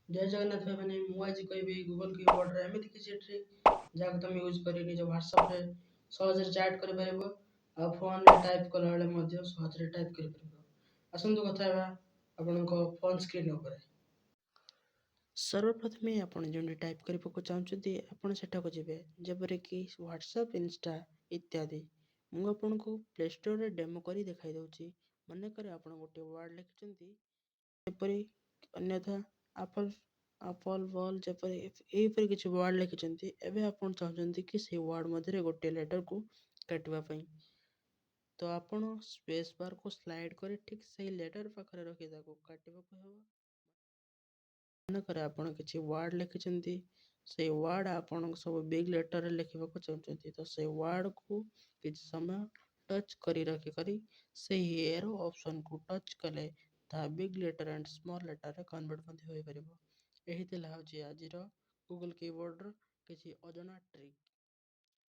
ଜୟ ଜଗନ୍ନାଥ ଭାଇମାନେ, ମୁଁ ଆଜି କହିବି ଗୁଗଲ୍ କିବୋର୍ଡ଼ର ଏମିତି କିଛି ଟ୍ରିକ୍, ଯାହାକୁ ତୁମେ ୟୁଜ୍ କରି ନିଜ ହ୍ୱାଟ୍ସଆପ୍ରେ ସହଜରେ ଚାଟ୍ କରିପାରିବ ଆଉ ଫୋନ୍ରେ ଟାଇପ୍ କଲାବେଳେ ମଧ୍ୟ ସହଜରେ ଟାଇପ୍ କରିପାରିବ। ଆସନ୍ତୁ କଥା ହେବା ଆପଣଙ୍କ ଫୋନ୍ ସ୍କ୍ରିନ୍ ଉପରେ। ସର୍ବପ୍ରଥମେ ଆପଣ ଯେଉଁଠି ଟାଇପ୍ କରିବାକୁ ଚାହୁଁଛନ୍ତି, ଆପଣ ସେଠାକୁ ଯିବେ, ଯେପରିକି ହ୍ୱାଟ୍ସଆପ୍, ଇନଷ୍ଟା ଇତ୍ୟାଦି। ମୁଁ ଆପଣଙ୍କୁ ପ୍ଲେ ଷ୍ଟୋରରେ ଡେମୋ କରି ଦେଖାଇ ଦେଉଛି। ମନେକର ଆପଣ ଗୋଟିଏ ୱାର୍ଡ଼ ଲେଖିଛନ୍ତି, ଯେପରି ଅନ୍ୟଥା ଆପଲ୍, ଆପଲ୍, ବଲ୍, ଯେପରି ଏହିପରି କିଛି ୱାର୍ଡ଼ ଲେଖିଛନ୍ତି। ଏବେ ଆପଣ ଚାହୁଁଛନ୍ତି କି ସେଇ ୱାର୍ଡ଼ ମଧ୍ୟରେ ଗୋଟିଏ ଲେଟର୍କୁ କାଟିବା ପାଇଁ, ତ ଆପଣ ସ୍ପେସ୍ ବାର୍କୁ ସ୍ଲାଇଡ଼୍ କରି ଠିକ୍ ସେଇ ଲେଟର୍ ପାଖରେ ରଖି ତାକୁ କାଟିବାକୁ ହେବ। ମନେକର ଆପଣ କିଛି ୱାର୍ଡ଼ ଲେଖିଛନ୍ତି, ସେଇ ୱାର୍ଡ଼ ଆପଣ ସବୁ ବିଗ୍ ଲେଟର୍ରେ ଲେଖିବାକୁ ଚାହୁଁଛନ୍ତି, ତ ସେଇ ୱାର୍ଡ଼କୁ କିଛି ସମୟ ଟଚ୍ କରି ରଖିକରି ସେହି ଏରୋ ଅପସନ୍କୁ ଟଚ୍ କଲେ ତାହା ବିଗ୍ ଲେଟର୍ ଆଣ୍ଡ ସ୍ମଲ୍ ଲେଟର୍ରେ କନଭର୍ଟ ମଧ୍ୟ ହୋଇପାରିବ। ଏହି ଥିଲା ହେଉଛି ଆଜିର ଗୁଗଲ୍ କିବୋର୍ଡ଼ର କିଛି ଅଜଣା ଟ୍ରିକ୍।